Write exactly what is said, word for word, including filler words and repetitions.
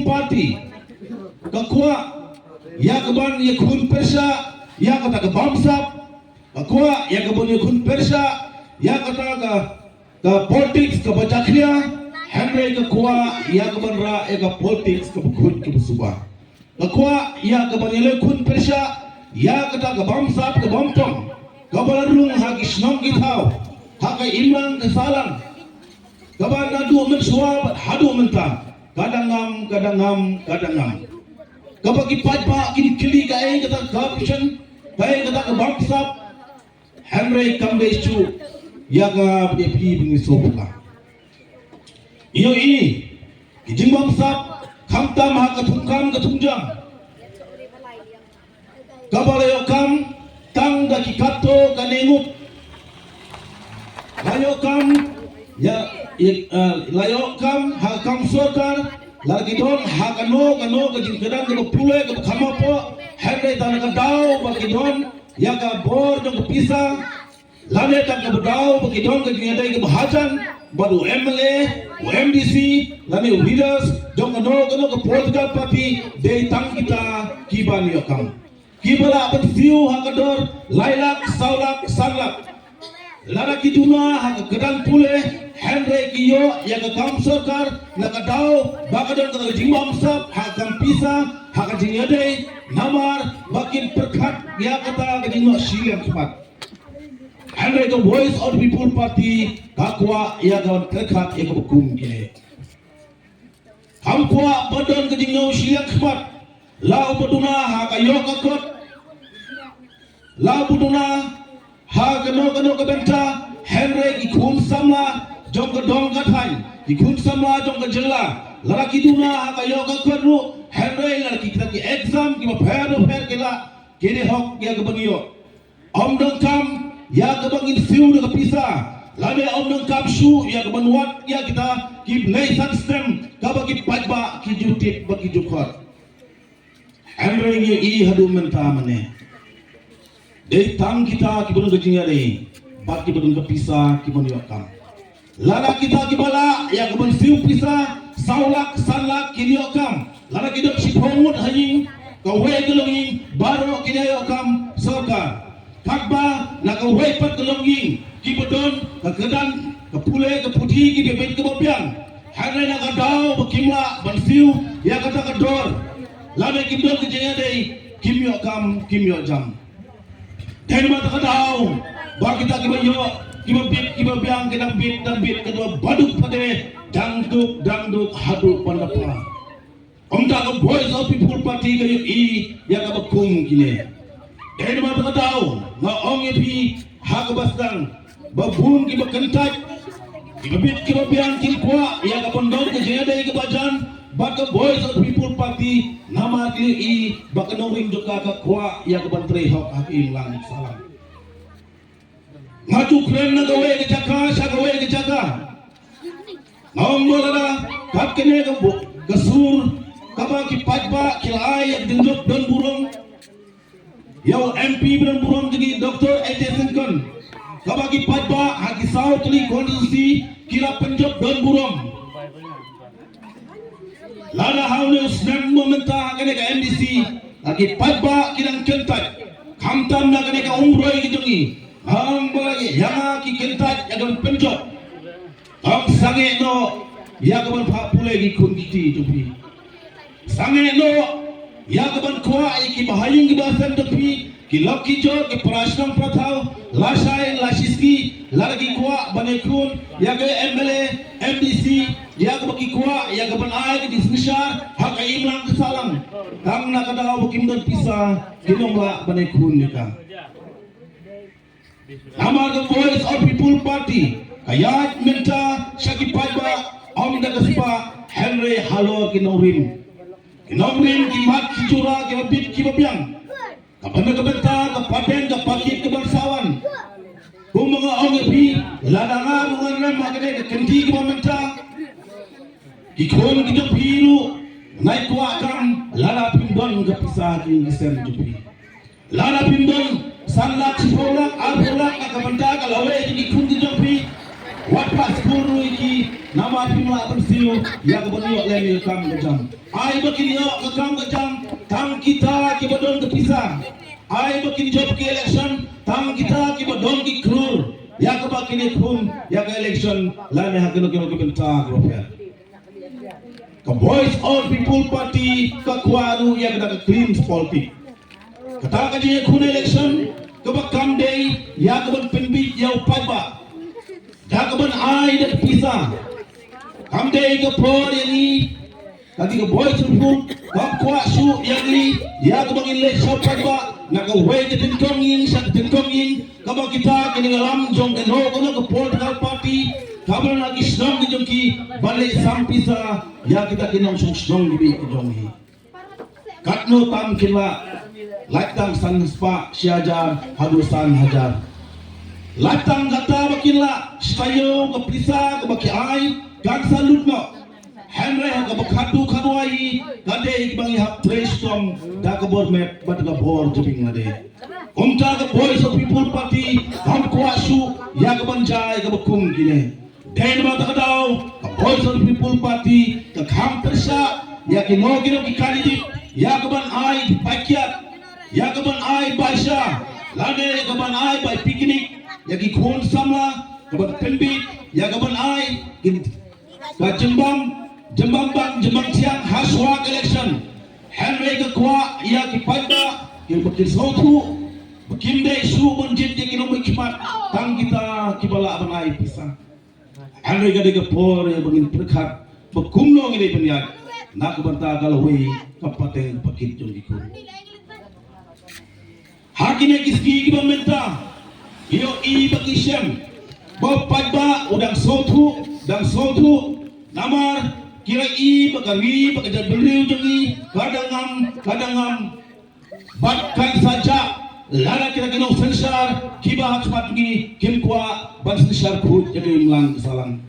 Party ka kwah ïa ka ban ïakhun pyrshah ïa kata ka bamsap, ka kwah ïa ka ban ïakhun pyrshah ïa kata ka, ka politics kaba jakhlia, hynrei ka kwah ïa ka ban rah ïa ka politics kaba khuid kaba suba. Ka kwah ïa ka ban ïakhun pyrshah ïa kata ka bamsap ka bamtong kaba la rung ha ki shnong ki thaw, ha ka imlang ka sahlang, kaba naduh mynshuwa bad haduh mynta ka dang ngam, ka dang ngam, ka dang ngam. Kaba ki paidbah kin kylli kaei kata ka corruption, kaei kata ka bamsap, hynrei kam dei shuh ïa kaba dei phi bad ngi sngewbha. Ïohi ki jingbamsap khamtam ha ka thungkam ka thungjam. Kaba la ïoh kam tang da ki katto katne ngut. La ïoh kam ïa, ïa, eh, la ïoh kam ha ka kam sorkar, lada ki don ha kano kano ka jingkyrdan kaba pule kaba kham hapoh, hynrei tang na ka daw ba ki don ïa ka bor jong ka pisa, lane tang kaba daw ba ki don ka jingïadei kaba hajan bad u M L A, u M D C, lane u leaders jong kano kano ka political party, dei tang kita kiban ïoh kam. Kiba lah ban siew ha ka dor lai lak, saw lak, san lak. Lada ki duna ha ka kyrdan pule, hynrei ki ïoh ïa ka kam sorkar na ka daw ba ka don kata ka jingbamsap ha ka kam pisa, ha ka jingïadei, namar ba kin pyrkhat ïa kata ka jingnoh shiliang khmat. Hynrei ka Voice of the People Party ka kwah ïa ka ban pyrkhat ïa kaba kum kine. Kam kwah ba don ka jingnoh shiliang khmat, la uba duna ha ka ïoh ka kot, la uba duna ha kano kano ka bynta, hynrei ki khun samla jong ka dong ka thaiñ, ki khun samla jong ka jylla, lada ki duna ha ka ïoh ka kot ruh, hynrei lada ki, kita ki exam kiba pher bapher ki lah, ki dei hok ïa ka ban ïoh. Ym donkam ïa kaba ngin siew da ka pisa, lane ym donkam shuh ïa ka ban wad ïa kita ki blei san snem kaba ki paidbah ki ju tip bad ki ju khot. Hynrei ngi ïohi haduh mynta mynne dei tang kita kiba don ka jingïadei bad kiba don ka pisa kiban ïoh kam. Lada kita kiba lah ïa ka ban siew pisa saw lak san lak kin ïoh kam. Lada ki don shiphew ngut ha ïing, kawei ka longïing baroh kin ïoh kam sorkar. Katba na kawei pat ka longïing kiba don ka kyrdan ka pule ka puthi kiba bit kaba biang. Hynrei na ka daw ba kim lah ban siew ïa kata ka dor, lada kim don ka jingïadei, kim ïoh kam, kim ïoh jam. Dei namar kata ka daw ba kita kiba ïoh, kiba bit, kiba biang, ki dang bit, dang bit, ka dei ba duk pat, dang duk, dang duk haduh ban da phra. Kumta ka Voice of People Party ka ïohi ïa kaba kum kine. Dei namar kata ka daw nga ong ïa phi ha kaba sdang ba bun kiba kyntait, kiba bit kiba biang kin kwah ïa ka ban don ka jingïadei kaba jan bad ka Voice of People Party, namar ki ïohi ba ka nongrim jong ka ka kwah ïa ka ban trei hok ha ka imlang sahlang. Nga ju kren na kawei ka jaka sha kawei ka jaka. Nga ong ba lada kat kane ka bu-, ka sur kaba ki paidbah ki la ai ïa ka jingjop don burom ïa u M P ba don burom jong ngi Doctor H J Syngkon, kaba ki paidbah ha ki saw tylli constituency ki la pynjop don burom. Lada ha une u snem ba mynta ha kane ka M D C, ha ki paidbah ki dang kyntait khamtam na kane ka umroi ka jong ngi. Nga ong ba ïa nga ki kyntait ïa ka ban pynjop. Ong sangeh noh ïa ka ban phah pule ki khun ki kti jong phi. Sangeh noh ïa ka ban kwah ïa ki bahaïing ki bahasem jong phi, ki lok ki jor, ki para shnong para thaw, lashai lashisngi, lada ki kwah ban ïakhun ïa ka M L A, M D C, ïa kaba ki kwah ïa ka ban ai ka jingsynshar ha ka imlang ka sahlang. Tang na ka daw ba kim don pisa kin ym lah ban ïakhun ïa ka. Namar ka Voice of People Party ka ïaid mynta sha ki paidbah, ym da ka spah, hynrei halor ki nongrim. Ki nongrim, ki mat ki jura, kiba bit kiba biang. Kaba na ka bynta ka pateng ka pakit ka ban sa wan. Kumba nga ong ïa phi, lada nga ruh ngan rem ha kane ka kynti kaba mynta, ki khun ki jong phi ruh ngim kwah kam lada phim don ka pisa ki ïing ki sem jong phi. Lada phim don san lak, shiphew lak, arphew lak na ka bynta ka lawei jong ki khun ki jong phi, Wat phah skul ruh ïa ki, namar phim lah ban siew ïa ka ban ïoh lem ïa ka kam ka jam. Ai ba kin ïoh ka kam ka jam tang kita kiba don ka pisa. Ai ba kin jop ki election tang kita kiba don ki klur, ïa kaba kin ïakhun ïa ka election lane ha kino kino ki bynta kaba pher. Ka Voice of People Party ka kwah ruh ïa kata ka clean politics. Kata ka jingïakhun election kaba kam dei ïa kaban pynbit ïa u paidbah da kaban ai da ka pisa. Kam dei ka por ïa ngi, ka dei ka Voice of People, kam kwah shuh ïa ngi ïa kaba ngin leit sha u paidbah na kawei ka tyngkong ïing sha ka tyngkong ïing, kaba kita ki nongïalam jong kano kano ka political party, kaba na ki shnong ki jong ki, ban leit sam pisa ïa kita ki nongshong shnong kiba ïeit ki jong ngi. Katno tam kin lah? Lait tang san spah shi hajar haduh san hajar. Lait tang kata ba kin lah, sha ïoh ka pisa kaba ki ai kan sa lut noh. Hynrei ha kaba khadduh khadwai hi ka dei ba ngi hap trei shitom da ka bor met bad ka bor jabieng lade. Kumta ka Voice of People Party kam kwah shuh ïa kaban jia ïa kaba kum kine. Dei namar kata ka daw ka Voice of the People Party ka kham pyrshah ïa kino kino ki candidate ïa kaban ai ki pakiat, ïa kaban ai bai sha, lane ïa kaban ai bai picnic ïa ki khun samla, kaban pynbit ïa kaban ai ki, ka jingbam, jingbam bam, jingbam thiang ha shuwa ka election. Hynrei ka kwah ïa ki paidbah kiba kin sngewthuh ba kim dei shuh ban jied ïa ki nongmihkhmat tang kita kiba lah ban ai pisa. Hynrei ka dei ka por ïa ba ngin pyrkhat ba kumno ngin ïa pynïaid na ka bynta ka lawei ka pateng ka pakit jong ki khun. Ha kine ki sngi kiba mynta, ïohi ba ki shem ba u paidbah u dang sngewthuh, dang sngewthuh. Namar ki la i ba ka ri, ba ka jaitbynriew jong ngi ka dang ngam, ka dang ngam. Bad kan sa jah lada kita ki nongsynshar kiba ha khmat ngi kim kwah ban synshar khuid ïa ka imlang ka sahlang.